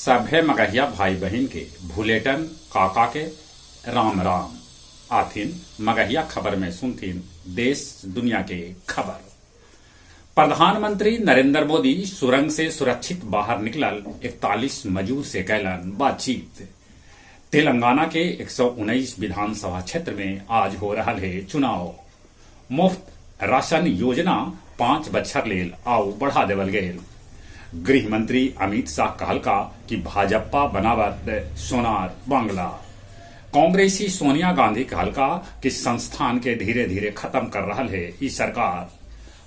सभे मगहिया भाई बहिन के भुलेटन काका के राम राम। आथिन मगहिया खबर में सुनथिन देश दुनिया के खबर। प्रधानमंत्री नरेंद्र मोदी सुरंग से सुरक्षित बाहर निकलल 41 मजूर से कैलन बातचीत। तेलंगाना के 119 विधानसभा क्षेत्र में आज हो रहल हे चुनाव। मुफ्त राशन योजना 5 बच्छर लेल आउ बढ़ा देवल गेल। गृह मंत्री अमित शाह कहलका कि भाजपा बनावत सोनार बांग्ला। कांग्रेसी सोनिया गांधी कहलका कि संस्थान के धीरे-धीरे खत्म कर रहल हे ई सरकार।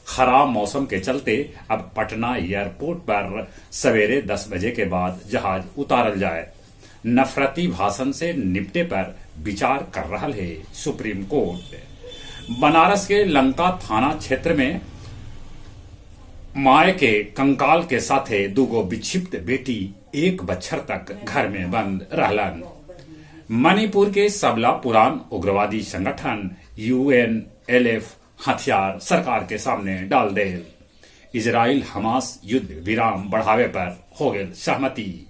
खराब मौसम के चलते अब पटना एयरपोर्ट पर सवेरे 10 बजे के बाद जहाज उतारल जाए। नफरती भाषण से निपटे पर विचार कर रहल हे सुप्रीम कोर्ट। बनारस के लंका थाना क्षेत्र में माय के कंकाल के साथे दूगो विक्षिप्त बेटी एक बच्छर तक घर में बंद रहलन। मणिपुर के सबला पुरान उग्रवादी संगठन यूएनएलएफ हथियार सरकार के सामने डाल देल। इजराइल हमास युद्ध विराम बढ़ावे पर हो गेल सहमति।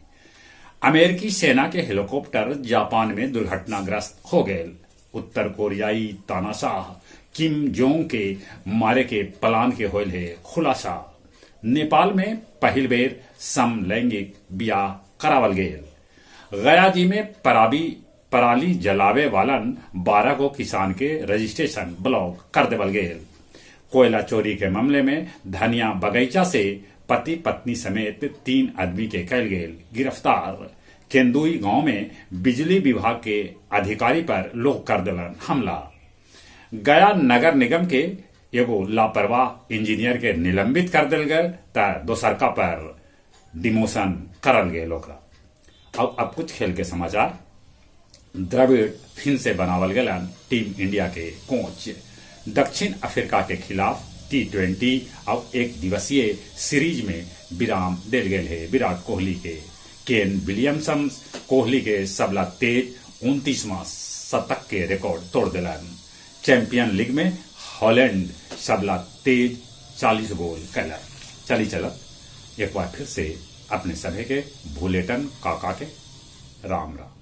अमेरिकी सेना के हेलीकॉप्टर जापान में दुर्घटनाग्रस्त हो गेल। उत्तर कोरियाई तानाशाह किम जोंग के मारे के प्लान के होयल हे खुलासा। नेपाल में पहिल बेर समलैंगिक बियाह करावल गेल। गया जी में पराली जलावे वालन 12 गो किसान के रजिस्ट्रेशन ब्लॉक कर देवल गेल। कोयला चोरी के मामले में धनिया बगीचा से पति पत्नी समेत 3 आदमी के कैल गेल गिरफ्तार। केंदुई गांव में बिजली विभाग के अधिकारी पर लोग कर देलन हमला। गया नगर निगम के एगो लापरवाह इंजीनियर के निलंबित कर देल गए त दोसरका पर डिमोशन करल गेल ओकरा। अब कुछ खेल के समाचार। द्रविड़ फिन से बनावल गेलन टीम इंडिया के कोच। दक्षिण अफ्रीका के खिलाफ T20 और एक दिवसीय सीरीज में विराम देल गेल है विराट कोहली के। केन विलियमसन कोहली के सबला तेज 29वां शतक के रिकॉर्ड तोड़ दिलन। चैंपियन लीग में हॉलैंड सबला तेज 40 गोल कैलन। चली चलत एक बार फिर से अपने सभे के भुलेटन काका के राम राम।